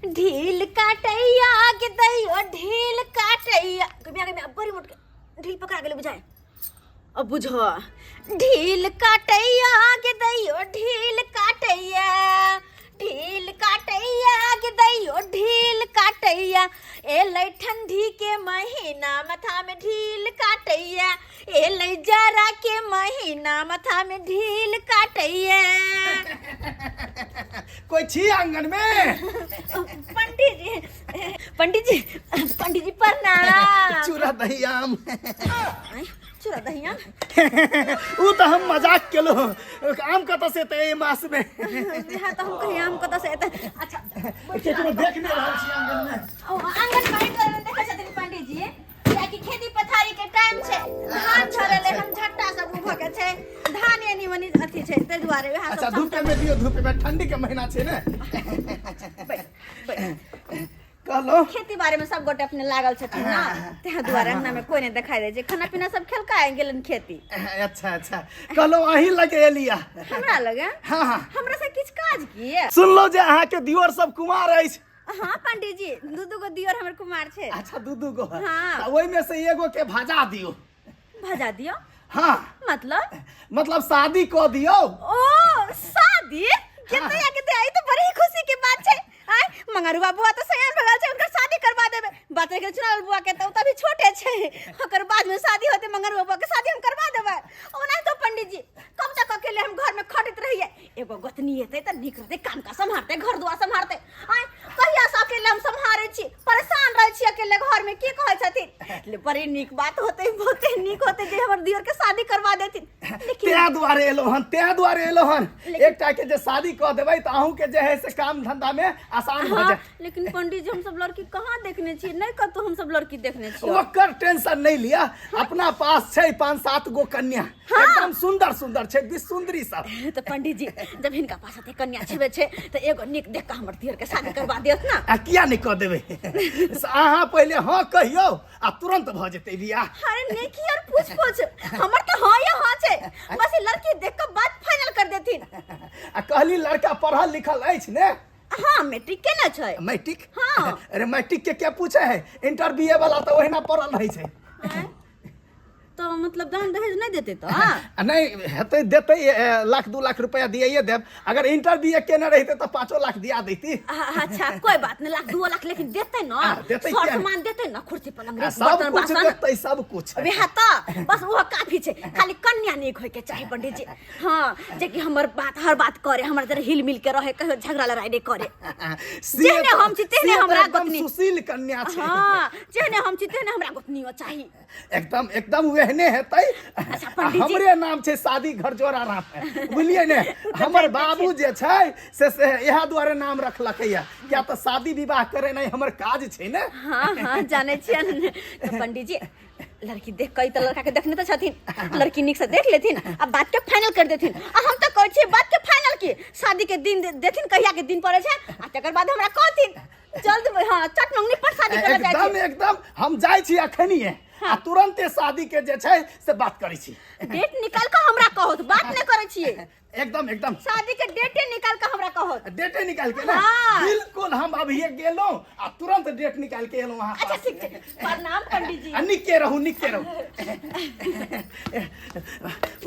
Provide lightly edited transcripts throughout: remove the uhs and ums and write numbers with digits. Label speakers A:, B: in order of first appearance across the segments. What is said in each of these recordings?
A: ढील काटैया के दैयो ढील काटैया। गमिया गमिया बड़ी मोट के ढील पकड़ा गेलै बुझाय। अब बुझ, ढील काटैया के दैयो ढील काटैया, ढील काटैया के दैयो ढील काटैया। एलै ठंडी के महीना माथा में ढील काटैया, एलै जाड़ा के महीना माथा में ढील काटैया।
B: कोई छी आंगन में?
A: पंडित जी, पंडित जी, पंडित जी प्रणाम।
B: चूड़ा दही आम।
A: आँय, चूड़ा दही आम?
B: ऊ तऽ हम मजाक केलहुँ, आम कतऽ से एतै एहि मास में?
A: इएह तऽ हम कही, आम कतऽ से एतै। अच्छा,
B: केकरो देख नहि रहल छी आंगन में।
A: ओ आंगन बाड़ी दुआरे देखै छथिन पंडित जी, कियाकि खेती पथारी के टाइम छै, धान झरेले हम झट्टा सब उभऽ के छै, धान एनी ओनी अथी छै, ताहि दुआरे वएह
B: अच्छा
A: सब।
B: धूपे में दियौ, धूपे में, ठंडी के महीना छै ने।
A: बैठ, बैठ।
B: कहलहुँ
A: खेती बारे में सब गोटे अपने लागल छथिन ना, ताहि दुआरे अंगना में कोई नहीं दिखाई दे छै। खाना पीना सब खेलका आबि गेलन खेती।
B: अच्छा अच्छा, कहलहुँ अहीं लगे एलिया।
A: हमरा लगे?
B: हाँ हाँ।
A: हमरा से किछु काज की?
B: सुनलहुँ जे अहाँके दियोर सब कुमार अछि।
A: हाँ पंडित जी, दू दू गो दियोर हमर कुमार छै।
B: अच्छा, दू दू गो?
A: हाँ।
B: तऽ ओहिमे से एगो के भजा दियौ।
A: भजा दियौ?
B: हाँ।
A: मतलब?
B: मतलब शादी कऽ दियौ।
A: ओ शादी केते या केते, ई तऽ बड़ी खुशी के बात छै। आय मंगरुआ बुआ तऽ सयान भऽ गेल छै, हुनकर शादी करवा देबै। बात रहि गेल चुनाव बुआ के, तऽ ओ तऽ अभी छोटे छै, ओकर बाद में शादी होते। मंगरुआ बुआ के शादी हम करवा देबै। ओना तो पंडित जी कब तक अकेले हम घर में खटैत रहिए, एगो गोतनी एतै तऽ नीक रहतै, काम का सम्हारतै, घर दुआर सम्हारतै। आय कहिया से अकेले हम सम्हारै छी, परेशान रहै छी अकेले घर में। की कहै छथिन ले, बड़ी नीक बात होतै, बहुते नीक होतै जे हमर दियोर के शादी करवा देथिन, लेकिन
B: तें दुआरे एलहुँ हन, तें दुआरे एलहुँ हन। एकटा के जे शादी कऽ देबै तऽ अहूँ के जे है से काम धंधा में आसान भऽ
A: हाँ,
B: जायत।
A: लेकिन पंडित जी, हम सब लड़की कहाँ देखने छियै? नहि कतौ हम सब लड़की देखने छियै।
B: ओकर टेंशन नहीं लिया, अपना पास छै 5-7 गो कन्या।
A: हाँ।
B: एकदम सुंदर सुंदर छै, विश्व सुंदरी सब।
A: तऽ पंडित जी, जब हिनका पास एते कन्या छेबे छै तऽ एगो नीक देख कऽ हमर दियर के शादी करवा दियौ ने।
B: आ किया नहीं कऽ देबै? से अहाँ पहिले हाँ कहियौ आ तुरंत भऽ जेतै बियाह।
A: अरे नेकी और पूछ पूछ, हमर तऽ हाँ या हाँ छै, बस ई लड़की देख कऽ बात फाइनल कर देथिन।
B: आ कहली लड़का पढ़ल लिखल अछि ने?
A: हाँ, मैट्रिक केने छै।
B: मैट्रिक?
A: हाँ।
B: अरे मैट्रिक के क्या पूछे है, इंटर बी ए वाला तऽ ओहिना पढ़ल रहै छै।
A: आँय? तो मतलब दान दहेज नहीं देते तो?
B: आ नहीं हेतै, देतै, लाख 2 लाख रुपया दियाइए देब। अगर इंटर बी ए केने रहितै तऽ 5 लाख दिया दैती।
A: अच्छा, कोई बात नहीं, लाख 2 लाख, लेकिन देते ना?
B: हाँ, देतै,
A: सर
B: किया नहि?
A: सामान देते ना, कुर्सी पलंग,
B: आ, सब
A: बर्तन
B: कुछ
A: बासन?
B: देतै, सब कुछ।
A: वएह तऽ बस ओहो काफी छै, खाली कन्या नीक होय के चाही पंडित जी। हाँ, जे कि हमर बात हर बात करे, हमर जरा हिल मिल के रहे, कहियो झगड़ा लड़ाई नहीं करे।
B: से
A: जेहने हम छी तेहने
B: से तऽ
A: हमरा
B: एकदम
A: गोतनी।
B: सुशील कन्या छै।
A: हाँ, जेहने हम छी तेहने हमरा गोतनियो चाही।
B: एकदम एकदम ओहने हेतै।
A: अच्छा,
B: आ
A: पंडित जी।
B: हमरे नाम छै शादी घर जोड़ा राम, बुझलियै ने? हमर बाबू जे छै से इएह दुआरे नाम रखलकै या, किया तऽ शादी विवाह करेनाइ हमर काज छै ने।
A: हाँ हाँ, जानै छियै ने। तऽ पंडित जी, लड़की देख कऽ, ई तऽ लड़का के देखने तऽ छथिन, लड़की नीक से देख लेथिन आ बात के फाइनल कर देथिन। आ हम तऽ कहै छियै बात के फाइनल की, शादी के दिन देथिन, कहिया के दिन पड़ै छै, आ तकर बाद हमरा कहथिन जल्द। हाँ, चट मंगनी पर शादी करल जाइ
B: एकदम
A: छै।
B: एकदम, हम जाइ छी अखनिये आ तुरंते शादी के जे छै से बात करै छी।
A: डेट निकाल कऽ हमरा कहत, बात नहि करै छियै।
B: एकदम एकदम।
A: शादी के डेटे निकाल कऽ हमरा कहत।
B: डेटे निकाल के ने?
A: हाँ।
B: बिल्कुल, हम अभिये गेलहुँ आ तुरंत डेट निकाल के एलहुँ अहाँ
A: अच्छा।
B: पास।
A: ठीक छै, प्रणाम पंडित जी।
B: आ निके रहू, निके रहू।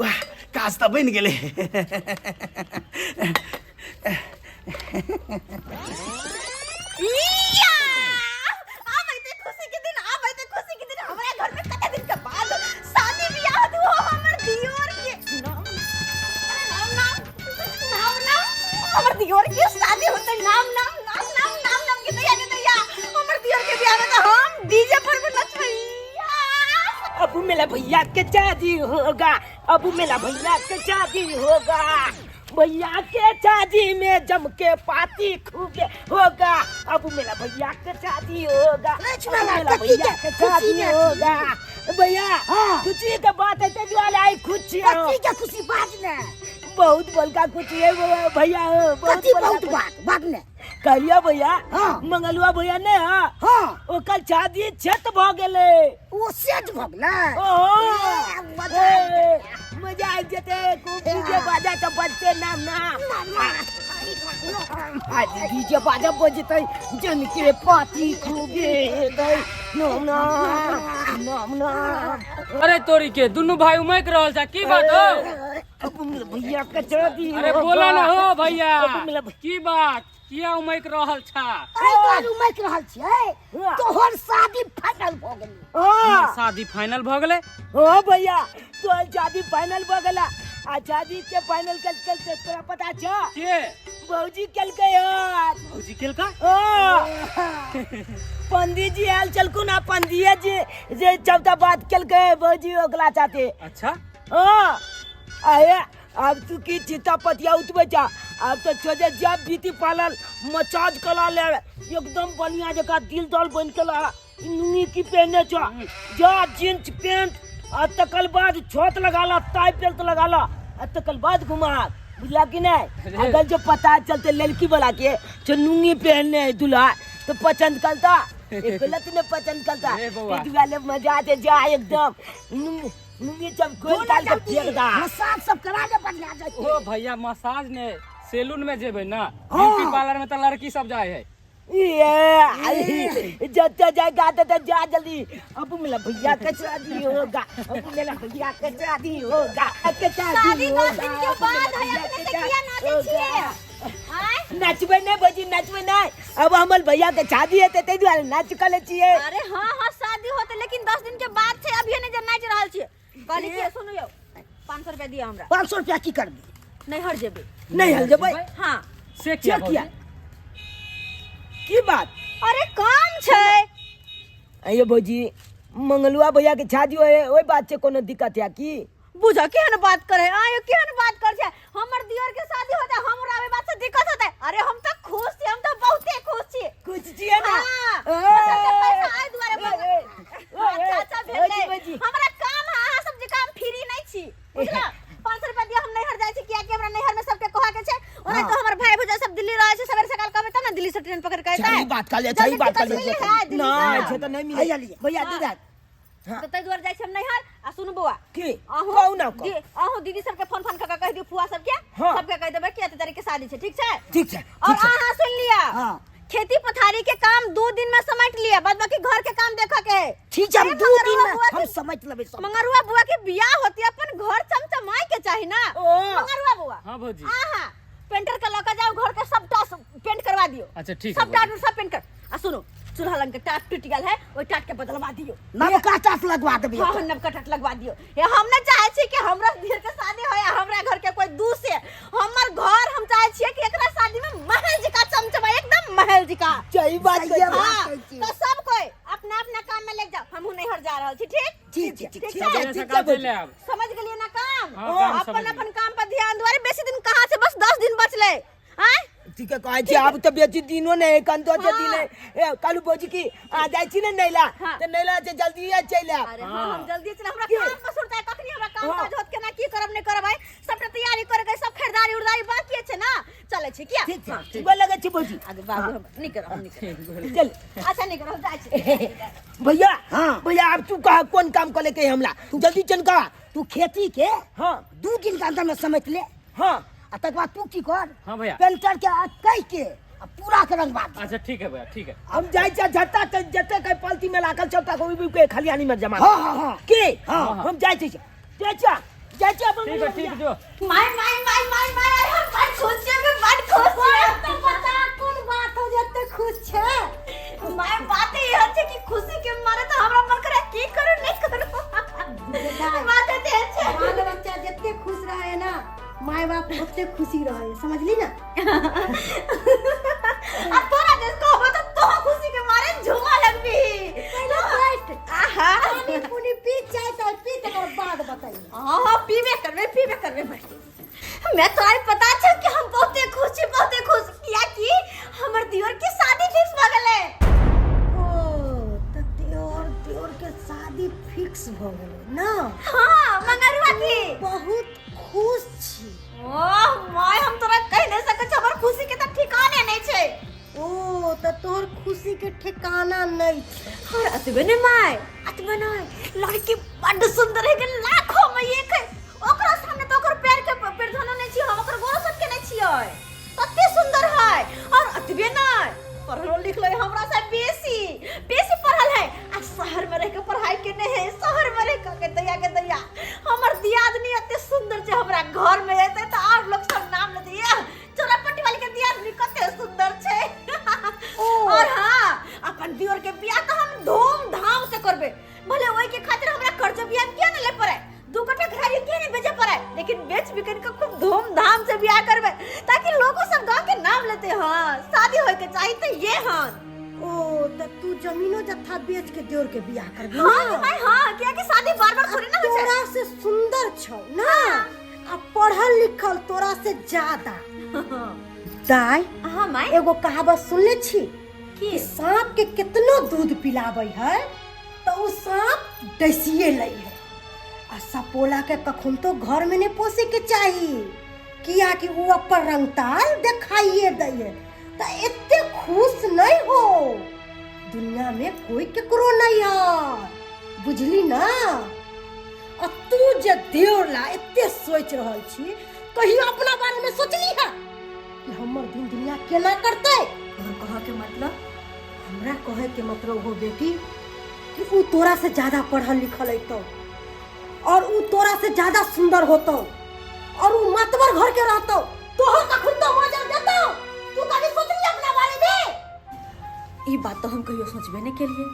B: वाह, काज तऽ बनि गेलै।
A: इया! आब एते खुशी के दिन, आब एते खुशी के दिन, हमरा घर में कते दिन के बाद शादी बियाह होत, वो हमर दियोर के। नाम नाम नाम नाम नाम, हमर दियोर के शादी होते, नाम नाम नाम नाम नाम नाम के दैया के दैया, हमर दियोर के बियाह में तो हम डीजे पर भी नचबै।
C: अब मेरा भैया के शादी होगा, अब मेरा भैया के शादी होगा, भैया के शादी में जम के पार्टी खूब होगा, अब मेरा भैया के शादी होगा, अब मेरा भैया के शादी होगा। भैया, खुशी के बात है ते दुआरे आई खुशी हो।
D: कथी के खुशी, बाज ने।
C: बहुत बड़का खुशी है भैया हो, बहुत
D: कथी?
C: बड़का
D: बहुत
C: खुशी।
D: बात बात ने।
C: कहलियो भैया,
D: हाँ।
C: मंगलुआ भैया ने, हाँ, ओकर शादी छत भ गेलै।
D: ओ सेट भऽ गेलै?
C: ओहो।
D: ए, मजा आबि
C: ए, मजा आबि जेतै, खूब डीजे बाजा तऽ बजते नाम नाम।
D: ना, ना।
C: डीजे बाजा बजतै जन के पाती खूबे हेतै नाम नाम नाम नाम।
E: अरे तोरी के दुनू भाई उमक रहल छा, की बात हो?
C: अब भैया के शादी।
E: अरे बोला ना हो भैया,
C: अब मिला
E: की बात, किया उमक रहल छा?
D: अरे तोहर उमक रहल छियै, तोहर शादी फाइनल भ गेलै।
C: हाँ।
E: शादी फाइनल भ गेलै?
C: हो भैया, तोहर शादी फाइनल भ गेला। आ शादी के फाइनल कल कल से तोरा पता छ?
E: के?
C: भौजी केलकै हन।
E: भौजी केलका?
C: हाँ। पंडित जी आयल छलखुन आ पंडित जी जे चौथा बात केलकै भौजी ओकरा साथे।
E: अच्छा।
C: हाँ। अरे अब तू की चिंता पतिया उठबै छा, अब तो छोड़े जब बीती पार्लर मसाज करा ले, एकदम बढ़िया जगह दिल दल बन के ला लुंगी की पहने छा, जा जींस पैंट आ तकर बाद छत लगा ला, टाई बेल्ट लगा ला आ तकर बाद घुमा, बुझला कि नहीं? अगर जो पता चलते लड़की वाला के जो लुंगी पहनने है दूल्हा तो पसंद करता, एक गलत ने पसंद करता।
E: अरे बउआ।
C: ए दुआले मजा आते जा एकदम लुंगी लुंगी जब खोल डाल के फेंक दा।
D: मसाज सब करा के बढ़िया जाए।
E: ओ भैया मसाज ने सैलून में जेबै ना, ब्यूटी पार्लर में तो लड़की सब जाए है।
C: ये जते जाएगा तो जा जल्दी। अब मेरा भैया के शादी होगा, अब मेरा भैया के शादी होगा, के
A: शादी
C: होगा,
A: 10 दिन के बाद है, अपने से किया नाचै छियै? आँय?
C: नाचबै नहीं भौजी, नाचबै नहीं, अब हमर भैया के शादी हेतै ताहि दुआरे नाच कऽ लै छियै।
A: अरे हाँ हाँ शादी होते लेकिन 10 दिन के बाद छै, अभिये नहीं जे नाच रहल छियै। कहली कि सुनू यौ, 500 रुपया दिअ हमरा।
D: 500 रुपया की करबी?
A: नैहर जेबै।
C: नैहर जेबै?
A: हाँ।
E: से किया
C: से किया?
E: भौजी?
C: की बात?
A: अरे काम छै।
C: अये भौजी, मंगलुआ भैया के शादी होय, ओहि बात छै कोनो दिक्कत है की?
A: बुझ केहन बात करे, आयो केहन बात कर छै, हमर दियर के शादी होते हमरा ओहि बात से दिक्कत होते। अरे हम तो खुश छी, हम तो बहुते खुश छी।
C: खुश छियै ना?
A: हाँ।
C: ए,
A: पैसा आइ दुआरे
C: ए,
A: बस।
C: ए,
A: अच्छा, अच्छा,
C: ए,
A: भेलै।
C: भौजी, भौजी।
A: हमरा काम है, अहाँ सब जे काम फ्री नहीं छी, बुझला? 500 रुपया दिया, हम नैहर जाइ छी, कियाकि हमरा नैहर में सबके कहऽ के छै। ओना तो हमर भाई भौजाई सब दिल्ली रहै छै, सवेरे सकाल कहबै तब ने दिल्ली से ट्रेन पकड़ के एतै।
C: सही बात कहलियै, सही
A: जल्दी
C: बात
A: टिकट
C: कहलियै।
A: मिलै है दिल्ली
C: नहि,
A: से।
C: से तऽ नहि मिलै।
D: हैया लिअ।
C: भैया, दे दे।
A: हाँ। तऽ ताहि दुआरे जाइ छी हम नैहर। आ सुनू बौआ।
C: की?
A: अहूँ
C: कहू ना, कहू।
A: अहूँ दीदी सबके फोन फोन कऽ के कहि दियौ, फुआ सबके।
C: हाँ।
A: सबके कहि देबै कि एते तारीख के शादी छै, ठीक छै?
C: ठीक छै,
A: और
C: ठीक छै।
A: अहाँ सुनि लिअ।
D: हाँ।
A: खेती पथारी के काम 2 दिन में समेट लिअ, बाद बाकी घर के काम देखऽ के है।
D: ठीक छै, हम
A: ए,
D: 2
A: मंगरुआ
D: दिन में
A: बुआ
D: हम
A: के
D: समेट लेबै सब।
A: मंगरुआ बुआ के बियाह होती, अपन घर चमचमाए के चाही ना।
C: ओ।
A: मंगरुआ बुआ।
E: हाँ भौजी।
A: आहा, पेंटर के लऽ के जाओ, घर के सबटा पेंट करवा दियो।
E: अच्छा, ठीक है,
A: सबटा
E: भौजी।
A: सब पेंट कर। आ सुनो, चूल्हा लंग के टाट टूट गेल है, ओहि टाट के बदलवा दियो।
D: नवका टाट लगवा देबै।
A: हाँ, नवका टाट लगवा दियो। ये हम नहीं चाहे छी कि हमरा दियर के शादी होय, हमरा घर के कोई दूसे। हमर घर हम चाहे छियै कि एकरा शादी में महल जका चमचमा, एकदम महल जका।
C: सही बात
D: सही
C: कहै छी।
D: बात
A: हाँ,
D: कहै छी।
A: तो सब कोई अपना अपना काम में लग जाओ, हमहूँ नैहर जा रहल छी, ठीक?
D: ठीक छै,
A: ठीक
D: ठीक
A: छै?
D: छै।
E: सवेरे
C: ठीक
E: सकाल
C: छै,
E: चलि आयब।
A: समझ गेलियै ना काम?
E: हाँ, काम
A: अपन
E: समझ
A: अपन काम पर ध्यान दुआरे बेसी दिन कहाँ छै, बस 10 दिन बचलै। आँय?
C: ठीक है, कहै छी, आब तऽ बेसी दिनो नहि है, कन दो दिन है। ए, कालू भौजी की आ जाइ छी ने नैला,
A: हाँ।
C: तऽ नैला से जल्दी चलि आयब।
A: अरे हाँ, हम जल्दी चलि, हमरा
C: की?
A: काम पर सुरता है, कखनी हमरा काम
C: हाँ।
A: काज होत, केना की करब नहि करब, आइ सबटा तैयारी करे के, सब खरीदारी उरदारी बाकी छै ना, चलै छी किया?
D: ठीक छै।
A: हाँ।
C: गोर लगै छी भौजी।
A: अरे बाबू, हम नहि करब, हम नहि करब।
C: चल।
A: अच्छा, नहि करब, जाइ छी।
C: भैया,
D: हाँ।
C: भैया, आब तू कह कोन काम करे के हमरा, जल्दी चल कह।
D: तू खेती के
C: हाँ।
D: 2 दिन के अंदर में समेट ले।
C: हाँ।
D: आ तकर बाद तू की कर?
E: हाँ भैया।
D: पेंटर के कह के आ पूरा के रंगवा दे।
E: अच्छा ठीक है भैया, ठीक है।
C: हम जाइ छी झट्टा के जते के पलती में लागल छौ तक ओइ के खलिहानी में जमा।
D: हाँ, हाँ, हाँ।
C: की?
D: हाँ।
C: हम जाइ छी। जाइ छी, जाइ छी अपन।
E: ठीक है, ठीक है, जो।
A: My, my, my, my, my, अरे हम बड़ खुश छियै, हम बड़ खुश छियै।
D: तो बता कोन बात हो जते खुश छै?
A: My, बात ई छै कि खुशी के मारे तो हमरा मन करे की करू नहीं करू। बात ते छै।
F: बाल बच्चा जते खुश रहे ना, my बाप ओते खुशी रहे, समझली ना?
A: आ तोरा जे कहबो तो तो खुशी के मारे झूमा लगबी।
F: पहिले बैठ।
A: आहा।
F: पानी पुनी पी, चाय ताय पी, तकर बाद बताइए।
A: हाँ, हाँ, पीबे करबे, पीबे करबे। बैठ। मैं तोरा पता छै कि हम बहुते खुश छी, बहुते खुश, किया कि हमर दियोर के शादी फिक्स भ गेलै।
F: ओ, त दियोर, दियोर के शादी फिक्स भ गेलै ना?
A: हाँ, मंगरुआ की।
F: बहुत खुश छी।
A: ओह my, हम तोरा कहि नहि सकै छी, हमर खुशी के त ठिकाने नहि छै।
F: ओ, त तोहर खुशी के ठिकाना नहि छै।
A: और अतबे नहि my, अतबे नहि, लड़की बड्ड सुंदर है, लाखों में एक है। ओकरा सामने तो ओकर पैर के पैर धोने नहि छियै हम, ओकर गोरो सबके नहि छियै, कते सुंदर। एतबे नहि, पढ़लो लिखलो है हमरा से बेसी बेसी पढ़ल है आ शहर में रह के पढ़ाई केने है। शहर में रह के दैया के दैया हमर दियादनी एते सुंदर छै, हमरा घर में एते तऽ और लोग सब नाम लेते, ये चोरापट्टी वाली के दियादनी कते सुंदर छै। और हाँ, अपन दियोर के बियाह तऽ हम धूमधाम से करबे, भले ओहि के खातिर हमरा कर्ज बियाह किया ने ले पड़े, दू कट्ठा घरारी किया ने बेचे पड़े, लेकिन बेच बिकन के खूब धूमधाम से बियाह करबे ताकि लोगो सब गांव के नाम लेते। हाँ, शादी होए के चाहिए तो ये। हाँ,
F: ओ त तू जमीनो जत्था बेच के देवर के बियाह करबी?
A: हाँ भाई हाँ, किया कि शादी बार बार थोड़ी ना होय छै।
F: तोरा से सुंदर छौ ना आ पढ़ल लिखल तोरा से ज्यादा। दाई,
A: हाँ माई,
F: एगो कहावत सुनले छी
A: की?
F: कि सांप के कितनो दूध पिलाबै है तो उ सांप डसिए लै है, आ सपोला के कखन तो घर में नहीं पोसे के चाही, किया कि उ अपन रंगताल देखाइए दै है। तो एते खुश नहीं हो, दुनिया में कोई केकरो नहीं है, बुझली ना? आ तू जे देवर ला एते सोच रहल छी, कहियो अपना बारे में सोचली है कि हमर दिन दुनिया केना करतै?
A: तोहर कह के मतलब?
F: हमरा कहे के मतलब हो बेटी कि उ तोरा से ज्यादा पढ़ल लिखल अयतौ और उ तोरा से ज्यादा सुंदर होतौ और उ मातबर घर के रहतौ, तोहर कखन तो मजर देतौ। तू कभी सोचली अपना बारे में?
A: ई बात तो हम कहियो सोचबे नहीं केलिए।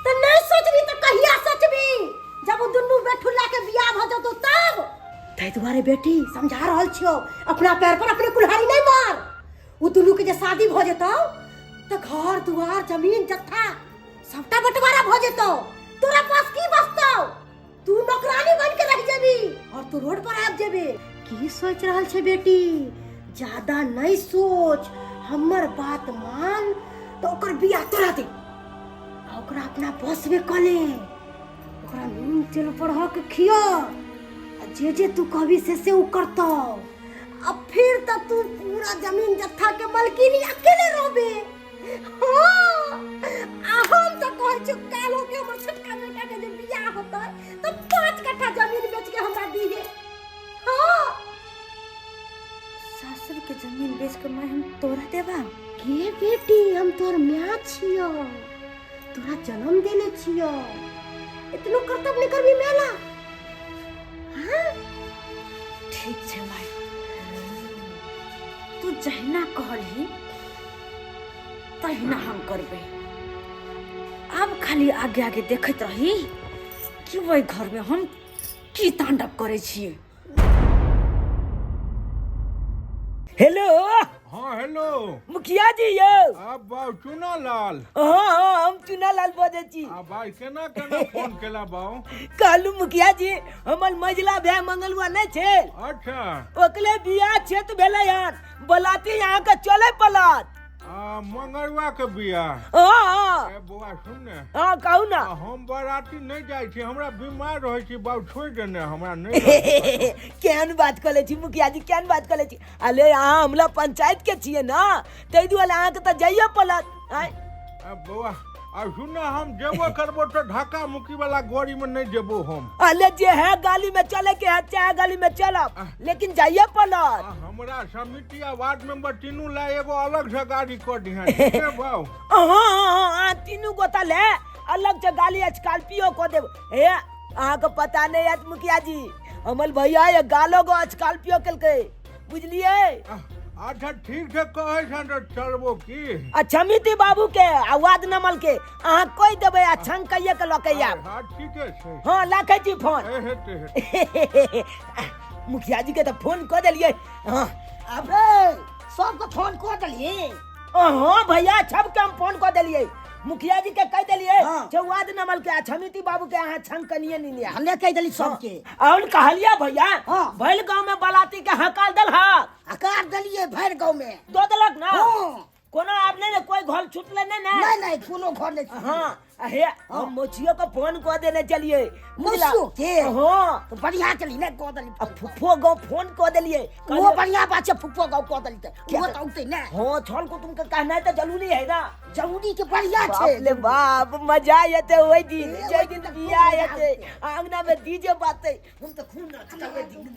F: तो नहीं सोचबी तो कहिया सोचबी? जब उ दुनू बेठुल्ला के बियाह भ जतौ तब? ताहि दुआरे बेटी समझा रहल छियौ, अपना पैर पर अपने कुल्हाड़ी नहीं मार। उ दुनू के जे शादी भ जेतौ तो घर दुआर जमीन जत्था सबटा बंटवारा भ जेतौ, तोरा पास की बचतौ? तू नौकरानी बन के रह जेबी और तू रोड पर आबि जेबी। की सोच रहल छै बेटी? ज्यादा नहीं सोच, हमर बात मान तो ओकर बियाह तोरा दे आ ओकरा अपना बस में कऽ ले, ओकरा नून तेल बढ़ा के खिया आ जे जे तू कहबी से से उ करतौ, आ फिर तऽ तू पूरा जमीन जत्था के मालकिनी अकेले रहबे। हाँ, आ हम तऽ कहै छियौ काल्हि के हमर छोटका बेटा के जे बियाह होतै तऽ 5 कट्ठा जमीन बेच के हमरा दिहे। हाँ,
A: सासुर के जमीन बेच के माय हम तोरा देबा?
F: के बेटी, हम तोर माय छियौ, तोरा जन्म देने छियौ, इतनो कर्तव्य नहीं करबी मेला? हाँ,
A: ठीक छै माय, तू जहिना कहलही तहिना हम करबै। आब खाली आगे आगे देखैत रही कि ओहि घर में हम की तांडव करै छियै।
C: हेलो।
G: हाँ, हेलो।
C: मुखिया जी यौ।
G: आ बाउ चुना लाल?
C: हाँ हाँ, हम चुना लाल बजै छी।
G: आ भाई, केना केना फोन केला बाउ?
C: कहलू मुखिया जी, हमर मझिला भाय मंगलुआ नहीं छै?
G: अच्छा।
C: ओकरे बियाह छै तऽ भेलै हन, बलाती अहाँ के चले पड़त।
G: आ मंगरुआ के बियाह?
C: हाँ हाँ।
G: ए बौआ, सुन ने।
C: हाँ, कहू ना।
G: आ, हम बराती नहीं जाइ छी, हमरा बीमार रहै छी बाउ, छोड़ि देने हमरा नहीं रहै।
C: केहन बात कऽ लै छी मुखिया जी, केहन बात कऽ लै छी। अले अहाँ हमला पंचायत के छियै ना, ताहि दुआरे अहाँके तऽ जाइए पड़त आँय।
G: आ बौआ, आ सुन ने, हम जेबो करबो तऽ धक्का मुक्की वाला गाड़ी में नहीं जेबो हम।
C: अले जे है गाली में चले के है चाहे गाली में चलब, लेकिन जाइए पड़त।
G: आ हमरा समिति आ वार्ड मेंबर तीनू ला एगो अलग से गाड़ी कऽ दिहन, ठीक है बाउ?
C: हाँ हाँ हाँ, तीनू गोता ले अलग से गाली स्कॉर्पियो कऽ देब। हे, अहाँके पता नहीं है मुखिया जी, हमर भैया ये गालो गो स्कॉर्पियो केलकै, बुझलियै?
G: अच्छा ठीक छै, कहै छन तऽ चलबो की।
C: अच्छा, मिति बाबू के आ वार्ड नंबर के अहाँ कहि देबै आ छंग कहिए के लऽ के आयब।
G: हाँ, ठीके छै।
C: हाँ, राखै छी फोन।
G: ए, हेतै हेतै।
C: मुखिया जी के तऽ फोन कऽ देलियै। हाँ।
D: अबे सबके फोन कऽ देलियै?
C: हाँ भैया, सबके हम फोन कऽ देलियै, मुखिया जी के कहि देलियै
D: हाँ।
C: जे वार्ड नंबर के आ समिति बाबू के अहाँ छंग कनिए नहीं लिया।
D: हमे कहि देली सबके।
C: और कहलियै भैया,
D: हाँ।
C: भैल गांव में बलाती के हकाल दल हा?
D: हकार देलियै भरि गाँव में।
C: दो देलक ना?
D: हाँ।
C: कोनो आब नहीं ने, कोई घर छूटले नहीं ना?
D: नहीं नहीं, कोनो घर नहीं छूटले।
C: हाँ, हे, हम मौसियो के फोन कऽ देने चलिए। बुझला?
D: मौसियो के?
C: हाँ।
D: तो बढ़िया चली ने कऽ देली।
C: आ फुफो गाँव फोन कऽ देलिए।
D: वो बढ़िया बात छै, फुफो गाँव कऽ देली तऽ वो तऽ औतै ने।
C: हाँ, छल कुटुम के कहनाइ तऽ जरूरी है ना।
D: जरूरी के बढ़िया
C: बाप
D: छै।
C: ले बाप, मजा एते ओहि दिन,
D: ए,
C: जे
D: ओहि
C: दिन
D: दिन तऽ खूब
C: बियाह
D: मजा
C: हेतै,
D: औतै।
C: आंगना में डीजे बाजतै, हम तऽ खूब नाचबै दिन।